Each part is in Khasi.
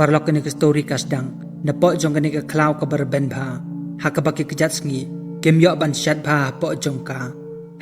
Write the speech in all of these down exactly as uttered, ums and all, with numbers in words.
Paralok, kane ka story ka sdang napoh jong kane ka khlaw kaba rben bha, ha kaba ki kjat sngi kim ïoh ban shat bha hapoh jong ka.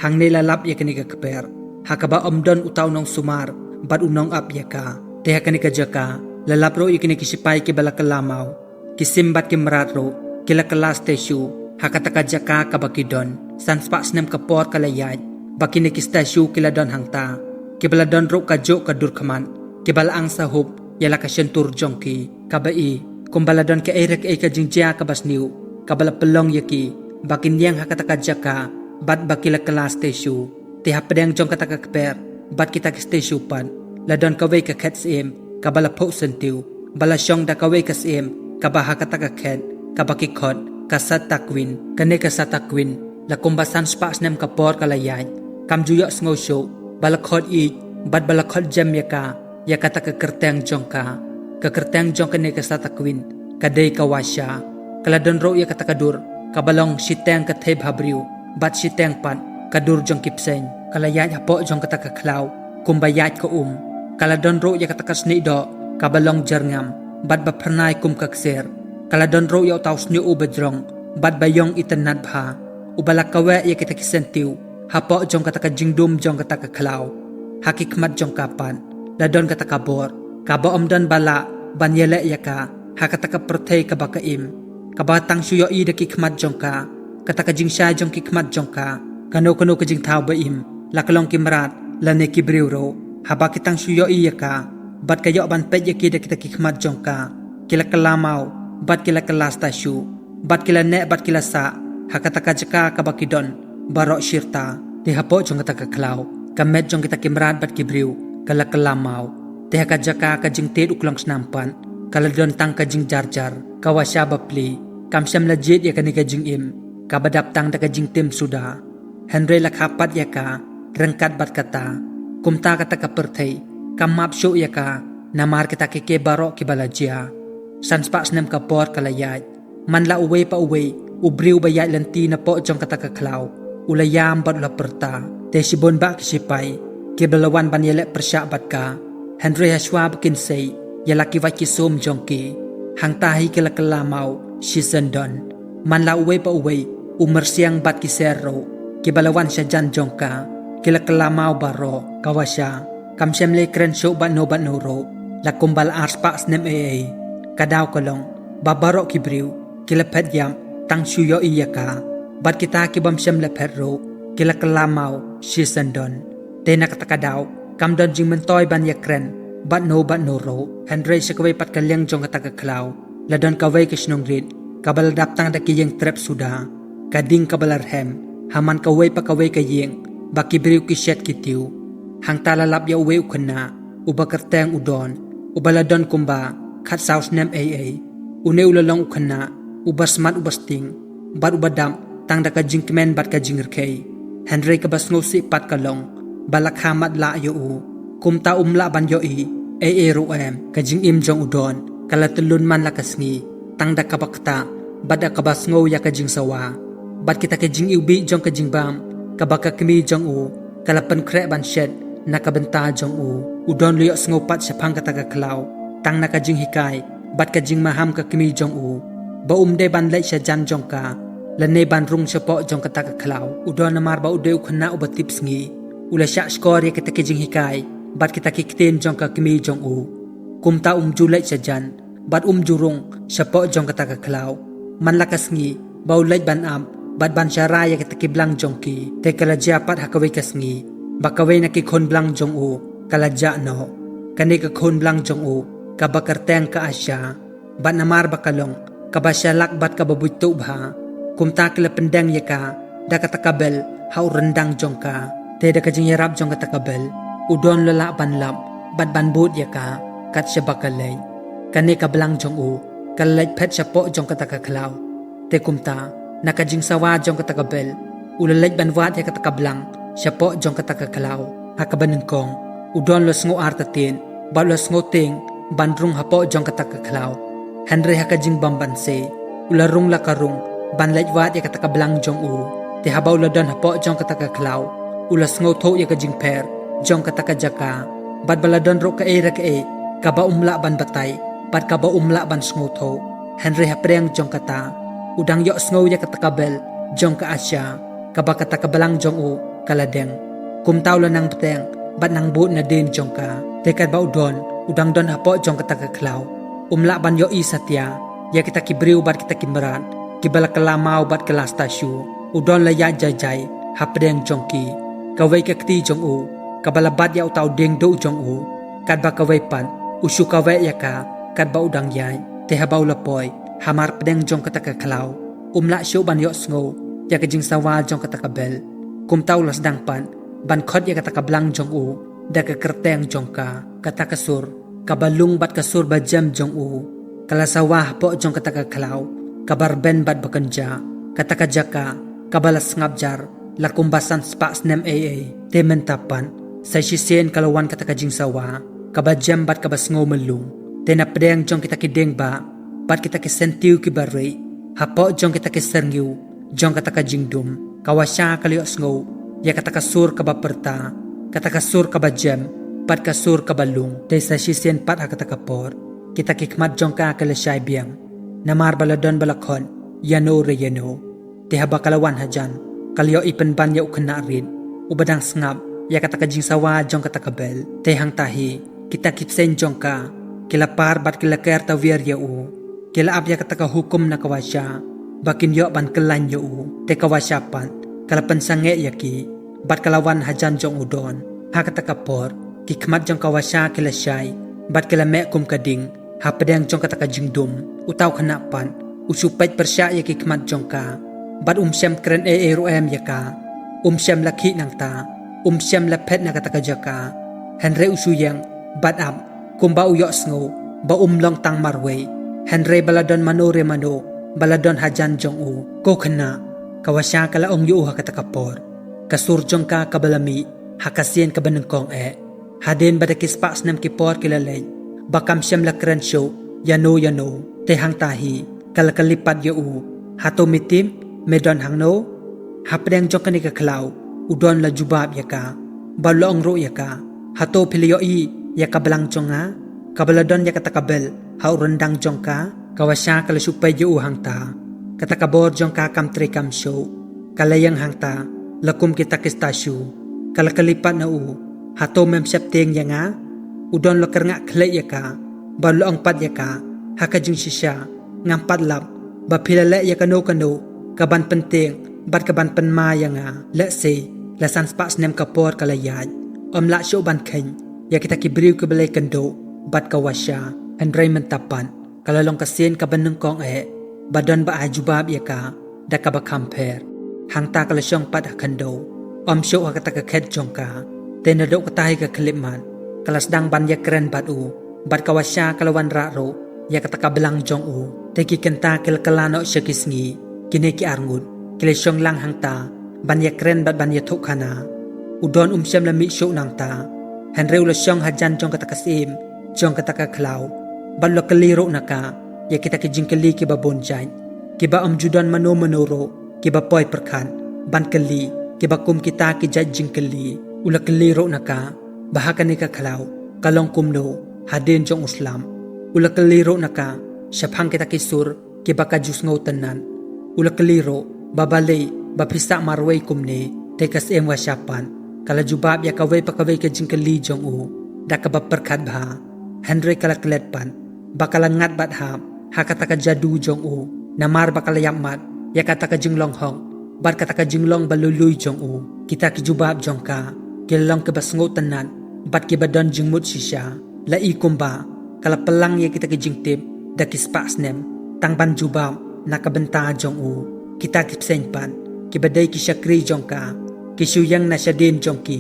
Hangne la lap ïa kane ka kper, ha kaba ym don uta u nongsumar bad u nongap ïa ka. Te ha kane ka jaka la lap ruh ïa kine ki sipai kiba la kylla maw. Ki sim bad ki mrad ruh ki la kylla statue. Ha kata ka jaka kaba ki don, san spah snem ka por ka la ïaid ba kine ki statue ki la don hangta, kiba la don ruh kajuh ka dur khmat, kiba la ang sahup ïa la ka shyntur jong ki. Kaba i kumba la don kaei re kaei ka jingjia kaba sniew kaba la pynlong ïa ki ba kin ïeng ha kata ka jaka bad ba ki la kylla statue. Te hapdeng jong kata ka kper bad kita ki statue pat la don kawei ka khet syiem kaba la phuh syntiew, ba la shong da kawei ka syiem kaba ha kata ka khet kaba ki khot ka Satakwin. Kane ka Satakwin la kumba san spah snem ka por ka la ïaid, kam ju ïohsngew shuh ba la khot ïeit bad ba la khot jem ïa ka ïa kata ka kyrteng jong ka. Ka kyrteng jong kane ka Satakwin ka dei ka Washa. Ka la don ruh ïa kata ka dur kaba long shiteng ka thep ha briew bad shiteng pat ka dur jong ki bseiñ. Ka la ïaid hapoh jong kata ka khlaw kumba ïaid ka um. Ka la don ruh ïa kata ka snieh doh kaba long jyrngam bad ba phyrnai kum ka ksiar. Ka la don ruh ïa uta u shñiuh uba jrong bad ba ïong itynnad bha, uba la kaweh ïa kita ki syntiew hapoh jong kata ka jingdum jong kata ka khlaw. Ha ki khmat jong ka pat la don kata ka bor kaba ym don ba lah ban ïaleh ïa ka ha kata ka pyrthei kaba ka im, kaba tang shu ïohi da ki khmat jong ka. Kata ka jingshai jong ki khmat jong ka, kano kano ka jingthaw ba im, la ka long ki mrad lane ki briew ruh, haba ki tang shu ïohi ïa ka bad ka ïoh ban peit ïa ki da kita ki khmat jong ka, ki la kylla maw bad ki la kylla statue bad ki la neh bad ki la sah ha kata ka jaka kaba ki don baroh shirta. Te hapoh jong kata ka khlaw ka met jong kita ki mrad bad ki briew ka la kylla maw. Te ha ka jaka ka jingtied u klong snam pat ka la don tang ka jingjarjar. Ka Washa bapli kam shym la jied ïa kane ka jingim kaba dap tang da ka jingtim suda. Hynrei la kha pat ïa ka ryngkat bad kata. Kumta kata ka pyrthei kam map shuh ïa ka namar kita ki kiei baroh kiba la jia. San spah snem ka por ka la ïaid, man la uwei pa uwei u briew ba ïaid lynti napoh jong kata ka khlaw u la ïam bad u la pyrta. Te shibun bah ki sipai kiba la wan ban ïaleh pyrshah bad ka. Hynrei hashwa ba kin sei ïa la ki wait ki sum jong ki, hangta hi ki la kylla maw shisyndon. Man la uwei pa uwei u myrsiang bad ki ser ruh kiba la wan shajan jong ka, ki la kylla maw baroh. Ka Washa kam shym la kren shuh bad no bad no ruh la kumba la ar spah snem ei ei. Ka daw ka long ba baroh ki briew ki la phet ïap tang shu ïohi ïa ka, bad kita ki bym shym la phet ruh ki la kylla maw shisyndon. Te na kata ka daw kam don jingmyntoi ban ïakren bad no bad no ruh. Hynrei sha kawei pat ka liang jong kata ka khlaw la don kawei ka shnong rit kaba la dap tang da ki ïing trep suda. Ka ding kaba la rhem ha man kawei pa kawei ka ïing ba ki briew ki shet ki tiew. Hangta la lap ïa uwei u khynnah uba kyrteng u Don, uba la don kumba khatsaw snem ei ei. Une u la long u khynnah uba smat uba sting bad uba dap tang da ka jingkmen bad ka jingrkhie. Hynrei kaba sngewsih pat ka long ba la kha matlah ïa u, kumta um lah ban ïohi ei ei ruh em. Ka jingim jong u Don ka la tyllun man la ka sngi tang da kaba ktah bad da kaba sngew ïa ka jingsawa. Bad kita ki jingiwbih jong ka jingbam kaba ka kmie jong u ka la pynkhreh ban shet na ka bynta jong u. U Don u la ïohsngew pat shaphang kata ka khlaw tang na ka jinghikai bad ka jingmaham ka kmie jong u, ba um dei ban leit shajan jong ka lane ban rung shapoh jong kata ka khlaw. U Don namar ba u dei u khynnah uba tipsngi, u la shah shkor ïa kita ki jinghikai bad kita ki ktien jong ka kmie jong u. Kumta um ju leit shajan bad um ju rung shapoh jong kata ka khlaw. Man la ka sngi ba u leit ban ap bad ban sharai ïa kita ki blang jong ki. Te ka la jia pat ha kawei ka sngi ba kawei na ki khun blang jong u ka la jah noh. Kane ka khun blang jong u kaba kyrteng ka Asha, bad namar ba ka long kaba shalak bad kaba buit tuh bha, kumta ki la pyndeng ïa ka da kata ka bel ha u ryndang jong ka. Te da ka jingïarap jong kata ka bel u Don u la lah ban lap bad ban bud ïa ka kat shaba ka leit. Kane ka blang jong u ka la leit phet shapoh jong kata ka khlaw. Te kumta na ka jingsawa jong kata ka bel u la leit ban wad ïa kata ka blang shapoh jong kata ka khlaw. Ha kaba nyngkong u Don u la sngew artatien bad u la sngew tieng ban rung hapoh jong kata ka khlaw. Hynrei ha ka jingbym banse u la rung la ka rung ban leit wad ïa kata ka blang jong u. Te haba u la don hapoh jong kata ka khlaw u la sngewthuh ïa ka jingpher jong kata ka jaka, bad ba la don ruh kaei re kaei kaba um lah ban batai bad kaba um lah ban sngewthuh. Hynrei hapdeng jong kata, u dang ïohsngew ïa kata ka bel jong ka Asha, kaba kata ka blang jong u ka la deng. Kumta u la nang bteng bad nang bud nadien jong ka. Te katba u Don u dang don hapoh jong kata ka khlaw, um lah ban ïohi satia ïa kita ki briew bad kita ki mrad kiba la kylla maw bad kylla stashu. U Don la ïaid jai jai hapdeng jong ki. Kawei ka kti jong u kaba la bat ïa uta u dieng duh jong u, katba kawei pat u shu kaweh ïa ka katba u dang ïaid. Te haba u la poi hamar pdeng jong kata ka khlaw, um lah shuh ban ïohsngew ïa ka jingsawa jong kata ka bel. Kumta u la sdang pat ban khot ïa kata ka blang jong u da ka kyrteng jong ka. Kata ka sur kaba lung bad ka sur ba jem jong u ka la sawa hapoh jong kata ka khlaw kaba rben bad ba kynjah. Kata ka jaka kaba la sngap jar la kumba san spah snem ei ei. Te mynta pat sa shisien ka la wan kata ka jingsawa kaba jem bad kaba sngew myllung. Te na pdeng jong kita ki dieng bah bad kita ki syntiew kiba rieh, hapoh jong kita ki syrngiew jong kata ka jingdum, ka Washa ka la ïohsngew ïa kata ka sur kaba pyrta, kata ka sur kaba jem bad ka sur kaba lung. Te sa shisien pat ha kata ka por, kita ki khmat jong ka ki la shai biang, namar ba la don ba la khot ïano re ïano. Te haba ka la wan hajan, ka la ïohi pynban ïa u khynnah rit uba dang sngap ïa kata ka jingsawa jong kata ka bel. Te hangta hi kita ki bseiñ jong ka ki la par bad ki la ker tawiar ïa u. Ki la ap ïa kata ka hukum na ka Washa ba kin ïoh ban kyllaiñ ïa u. Te ka Washa pat ka la pynsangeh ïa ki bad ka la wan hajan jong u Don. Ha kata ka por ki khmat jong ka Washa ki la shai bad ki la meh kum ka ding hapdeng jong kata ka jingdum. Uta u khynnah pat u shu peit pyrshah ïa ki khmat jong ka bad um shym kren ei ei ruh em ïa ka. Um shym la khih nangta, um shym la phet na kata ka jaka. Hynrei u shu ïeng bad ap kumba u ïohsngew ba um long tang marwei, hynrei ba la don mano re mano ba la don hajan jong u. Ko khynnah, ka Washa ka la ong ïa u ha kata ka por, ka sur jong ka kaba la mih ha ka sien kaba nyngkong eh, hadien ba da ki spah snem ki por ki la leit ba kam shym la kren shuh ïano ïano. Te hangta hi ka la kylli pat ïa u, hato me tip, me don hangno? Hapdeng jong kane ka khlaw u Don la jubab ïa ka bad la ong ruh ïa ka, hato phi la ïohi ïa ka blang jong nga kaba la don ïa kata ka bel ha u ryndang jong ka? Ka Washa ka la shu peit ïa u hangta, kata ka bor jong ka kam trei kam shuh. Ka la ïeng hangta la kum kita ki stashu. Ka la kylli pat na u, hato mem sheptieng ïa nga? U Don la kyrngah khlieh ïa ka bad la ong pat ïa ka ha ka jingshisha, ngam pat lap ba phi la leh ïa kano kano ka ban pyntieng bad ka ban pynma ïa nga. Lehse la san spah snem ka por ka la ïaid, ym lah shuh ban kheiñ ïa kita ki briew kiba la ïakynduh bad ka Washa. Hynrei mynta pat ka la long ka sien kaba nyngkong eh ba Don ba ai jubab ïa ka da kaba kham pher. Hangta ka la shong pat ha khyndew, ym shuh ha kata ka khet jong ka. Te naduh kata hi ka khyllipmat ka la sdang ban ïakren bad u, bad ka Washa ka la wanrah ruh ïa kata ka blang jong u. Te ki kynta ki la kylla noh sha ki sngi, kine ki arngut ki la shong lang hangta ban ïakren bad ban ïathuhkhana. U Don um shym la mih shuh nangta, hynrei u la shong hajan jong kata ka syiem jong kata ka khlaw bad u la kylli ruh na ka ïa kita ki jingkylli kiba bun jait, kiba ym ju don mano mano ruh kiba poi pyrkhat ban kylli, kiba kum kita ki jait jingkylli. U la kylli ruh na ka ba ha kane ka khlaw ka long kumno hadien jong u slap. U la kylli ruh na ka shaphang kita ki sur kiba ka ju sngewtynnat. U la kylli ruh ba balei ba phi sah marwei kumne. Te ka syiem Washa pat ka la jubab ïa kawei pa kawei ka jingkylli jong u da kaba pyrkhat bha. Hynrei ka la klet pat ba ka la ngat bad hap ha kata ka jadu jong u, namar ba ka la ïapmat ïa kata ka jinglong hok bad kata ka jinglong ba lui lui jong u. Kita ki jubab jong ka ki la long kiba sngewtynnat bad kiba don jingmut shisha. La i kumba ka la pynlang ïa kita ki jingtip da ki spah snem tang ban jubab na ka bynta jong u. Kita ki bseiñ pat kiba dei ki shakri jong ka ki shu ïeng na shadien jong ki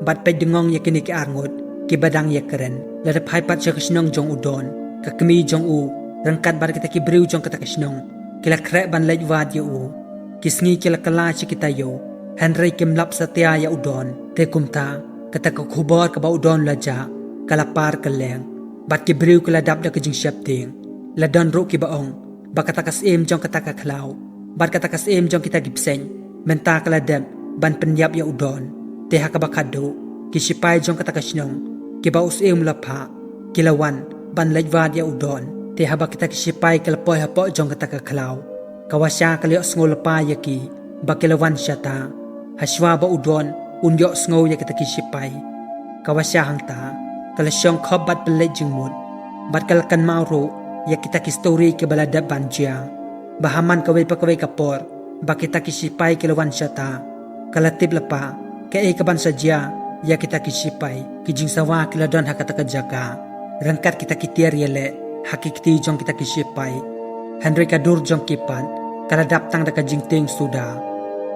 bad peit dngong ïa kine ki arngut kiba dang ïakren. Lada phai pat sha ka shnong jong u Don, ka kmie jong u ryngkat bad kita ki briew jong kata ka shnong ki la khreh ban leit wad ïa u. Ki sngi ki la kylla sha ki taïew, hynrei kim lap satia ïa u Don. Te kumta kata ka khubor kaba u Don la jah ka la par kylleng bad ki briew ki la dap da ka jingsheptieng. La don ruh kiba ong ba kata ka syiem jong kata ka khlaw bad kata ka syiem jong kita ki bseiñ mynta ka la dep ban pynïap ïa u Don. Te ha kaba khatduh ki sipai jong kata ka shnong kiba u syiem u la phah ki la wan ban leit wad ïa u Don. Te haba kita ki shipai ki la poi hapoh jong kata ka khlaw, ka Washa ka la ïohsngew lypa ïa ki ba ki la wan shata. Hashwa ba u Don un ïohsngew ïa kita ki shipai, ka Washa hangta ka la shong khop bad pynleit jingmut, bad ka la kynmaw ruh ïa kita ki story kiba la dep ban jia, ba ha man kawei pa kawei ka por ba kita ki shipai ki la wan shata. Ka la tip lypa kaei kaban sa jia ïa kita ki shipai. Ki jingsawa ki la don ha kata ka jaka, ryngkat kita ki tiar ïaleh ha ki kti jong kita ki shipai. Hynrei ka dur jong ki pat ka la dap tang da ka jingtieng suda.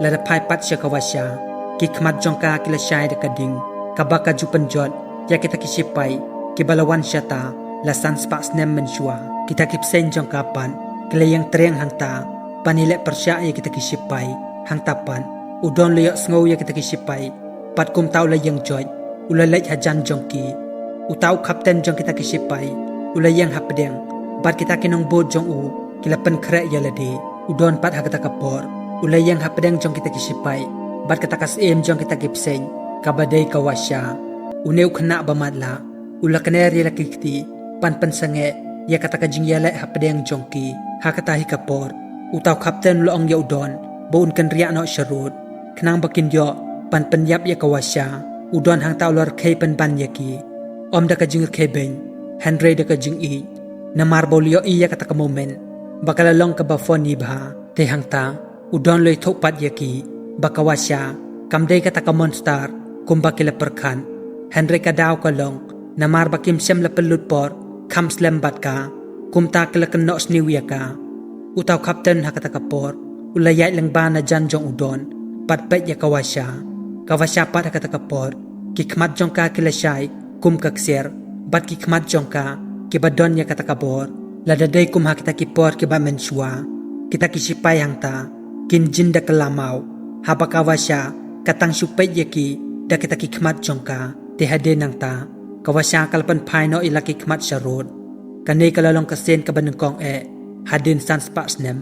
Lada phai pat sha ka Washa, ki khmat jong ka ki la shai da ka ding, kaba ka ju pynjot ïa kita ki shipai kiba la wan shata la san spah snem mynshuwa. Kita ki bseiñ jong ka pat ki la ïeng triang hangta ban ïaleh pyrshah ïa kita ki shipai. Hangta pat u Don u la ïohsngew ïa kita ki shipai, bad kumta u la ïeng joit, u la leit hajan jong ki. Uta u kapten jong kita ki shipai u la ïeng hapdeng, bad kita ki nongbud jong u ki la pynkhreh ïa lade. U Don pat ha kata ka por u la ïeng hapdeng jong kita ki shipai, bad kata ka syiem jong kita ki bseiñ, kaba dei ka Washa. Une u khynnah ba matlah u la kner ïa la ki kti ban pynsangeh ïa kata ka jingïaleh hapdeng jong ki. Ha kata hi ka por uta u kapten u la ong ïa u Don ba un kynriah noh sharud, khnang ba kin ïoh ban pynïap ïa ka Washa. U Don hangta u la rkhie pynban ïa ki, ym da ka jingrkhie beiñ, hynrei da ka jingïeit, namar ba u la ïohi ïa kata ka moment ba ka la long kaba funny bha. Te hangta u Don u la ïathuh pat ïa ki ba ka Washa kam dei kata ka monster kumba ki la pyrkhat, hynrei ka daw ka long namar ba kim shym la pynlut por kham slem bad ka, kumta ki la kynnoh sniew ïa ka. Uta u kapten ha kata ka por u la ïaid lyngba na jan jong u Don bad peit ïa ka Washa. Ka Washa pat ha kata ka por ki khmat jong ka ki la shai kum ka ksiar, bad ki khmat jong ka kiba don ïa kata ka bor. Lada dei kum ha kita ki por kiba mynshuwa, kita ki shipai hangta kin jin da kylla maw, haba ka Washa ka tang shu peit ïa ki da kita ki khmat jong ka. Te hadien nangta ka Washa ka la pynphai noh ïa la ki khmat sharud. Kane ka la long ka sien kaba nyngkong eh hadien san spah snem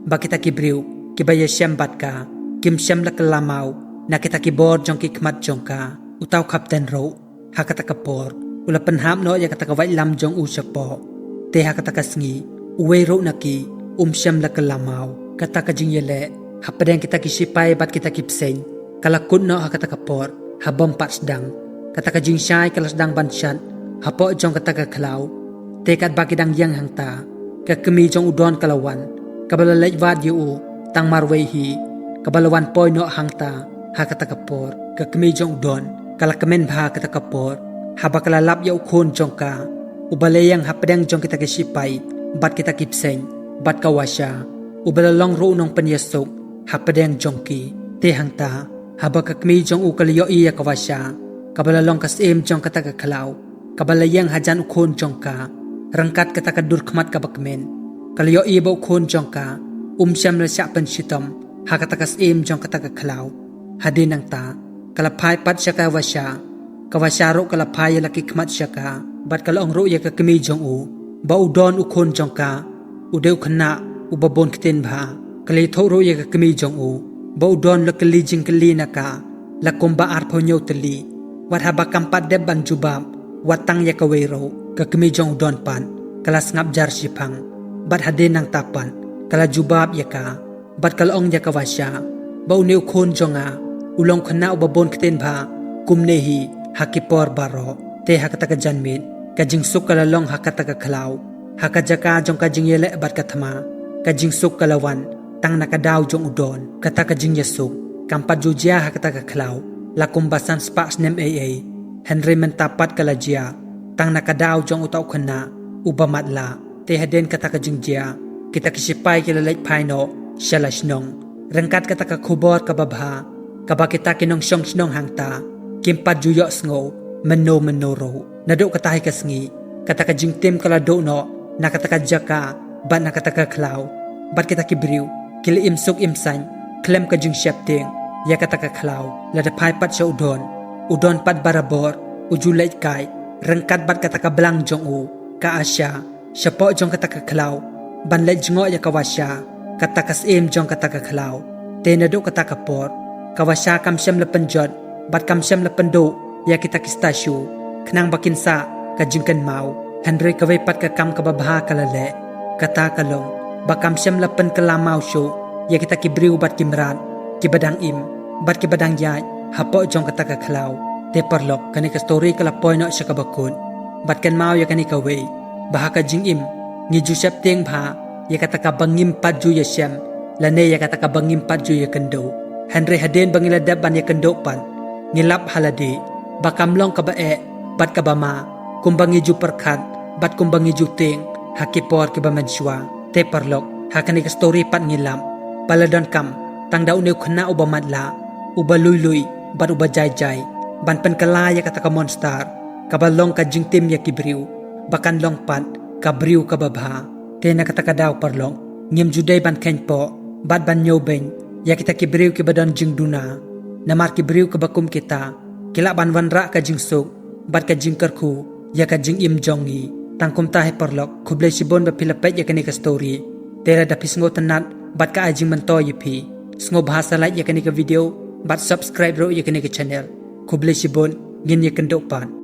ba kita ki briew kiba ïashem bad ka kim shym la kylla maw na kita ki bor jong ki khmat jong ka. Uta u kapten ruh ha kata ka por u la pynhap noh ïa kata ka waitlam jong u shapoh. Te ha kata ka sngi uwei ruh na ki um shym la kylla maw. Kata ka jingïaleh hapdeng kita ki shipai bad kita ki bseiñ ka la kut noh ha kata ka por ha bym pat sdang. Kata ka jingshai ka la sdang ban shat hapoh jong kata ka khlaw. Te katba ki dang ïeng hangta, ka kmie jong u Don ka la wan, kaba la leit wad ïa u tang marwei hi, kaba la wan poi noh hangta ha kata ka por. Ka kmie jong u Don ka la kmen bha kata ka por haba ka la lap ïa u khun jong ka uba la ïeng hapdeng jong kita ki shipai bad kita ki bseiñ, bad ka Washa uba la long ruh u nongpynïasuk hapdeng jong ki. Te hangta haba ka kmie jong u ka la ïohi ïa ka Washa kaba la long ka syiem jong kata ka khlaw, kaba la ïeng hajan u khun jong ka ryngkat kata ka dur khmat kaba kmen, ka la ïohi ba u khun jong ka um shym la shah pynshitom ha kata ka syiem jong kata ka khlaw. Hadien nangta ka la phai pat sha ka Washa. Ka Washa ruh ka la phai ïa la ki khmat sha ka bad ka la ong ruh ïa ka kmie jong u ba u Don u khun jong ka u dei u khynnah uba bun ktien bha. Ka la ïathuh ruh ïa ka kmie jong u ba u Don u la kylli jingkylli na ka la kumba arphew hynñiew tylli, wat haba kam pat dep ban jubab wat tang ïa kawei ruh. Ka kmie jong u Don pat ka la sngap jar shiphang, bad hadien nangta pat ka la jubab ïa ka. Bad ka la ong ïa ka Washa ba une u khun jong nga u long khynnah uba bun ktien bha kumne hi ha ki por baroh. Te ha kata ka janmiet ka jingsuk ka la long ha kata ka khlaw. Ha ka jaka jong ka jingïaleh bad ka thma, ka jingsuk ka la wan tang na ka daw jong u Don. Kata ka jingïasuk kam pat ju jia ha kata ka khlaw la kumba san spah snem ei ei, hynrei mynta pat ka la jia tang na ka daw jong uta u khynnah uba matlah. Te hadien kata ka jingjia kita ki shipai ki la leit phai noh sha la shnong ryngkat kata ka khubor kaba bha, kaba kita ki nongshong shnong hangta kim pat ju ïohsngew mynno mynno ruh. Naduh kata hi ka sngi kata ka jingtim ka la duh noh na kata ka jaka bad na kata ka khlaw, bad kita ki briew ki la im suk im saiñ khlem ka jingsheptieng ïa kata ka khlaw. Lada phai pat sha u Don, u Don pat barabor u ju leit kai ryngkat bad kata ka blang jong u, ka Asha, shapoh jong kata ka khlaw ban leit jngoh ïa ka Washa, kata ka syiem jong kata ka khlaw. Te naduh kata ka por ka Washa kam shym la pynjot bad kam shym la pynduh ïa kita ki statue khnang ba kin sah ka jingkynmaw. Hynrei kawei pat ka kam kaba bha ka la leh, kata ka long ba kam shym la pynkylla maw shuh ïa kita ki briew bad ki mrad kiba dang im bad kiba dang ïaid hapoh jong kata ka khlaw. Te paralok, kane ka story ka la poi noh sha kaba kut. Bad kynmaw ïa kane kawei, ba ha ka jingim ngi ju sheptieng bha ïa kata kaba ngim pat ju ïashem lane ïa kata kaba ngim pat ju ïakynduh. Hynrei hadien ba ngi la dep ban ïakynduh pat, ngi lap ha lade ba kam long kaba eh bad kaba ma kumba ngi ju pyrkhat bad kumba ngi ju tieng ha ki por kiba mynshuwa. Te paralok, ha kane ka story pat ngi lap ba la donkam tang da une u khynnah uba matlah, uba lui lui bad uba jai jai ban pynkylla ïa kata ka monster kaba long ka jingtim ïa ki briew ba kan long pat ka briew kaba bha. Te na kata ka daw paralok, ngim ju dei ban kheiñpoh bad ban ñiewbeiñ ïa kita ki briew kiba don jingduna. Namar ki briew kiba kum kita ki lah ban wanrah ka jingsuk bad ka jingkyrkhu ïa ka jingim jong ngi. Tang kumta hi paralok, khublei shibun ba phi la peit ïa kane ka story. Te lada phi sngewtynnad bad ka ai jingmyntoi ïa phi, sngewbha sa like ïa kane ka video bad subscribe ruh ïa kane ka channel. Khublei shibun, ngin ïakynduh pat.